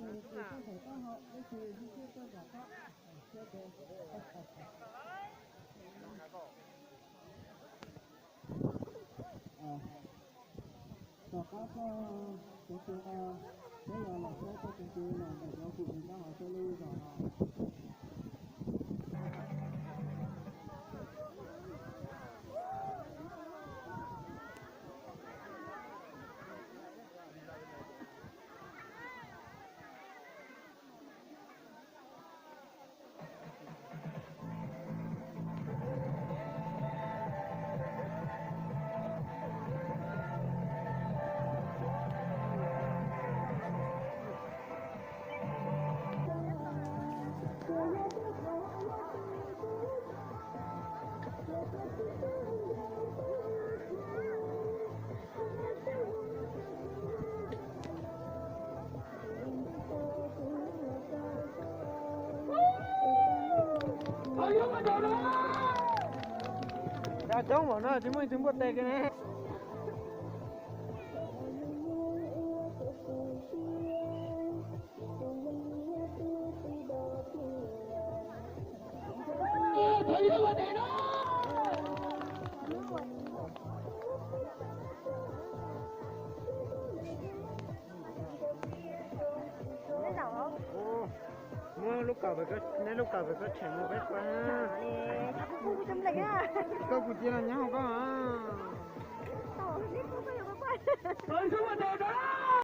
Tom qab txog tsev tu no, peb yuav los saib txog tsev tu no ntawm cov kum ntawm no hauv sab lub zos no. Coob npaum no tsis muaj ib tug npuaj tes kiag ne. Muab lub kawm, neb lub kawm pem koj tshem mus peb koj. Koj kuv cia los nyob hauv koj.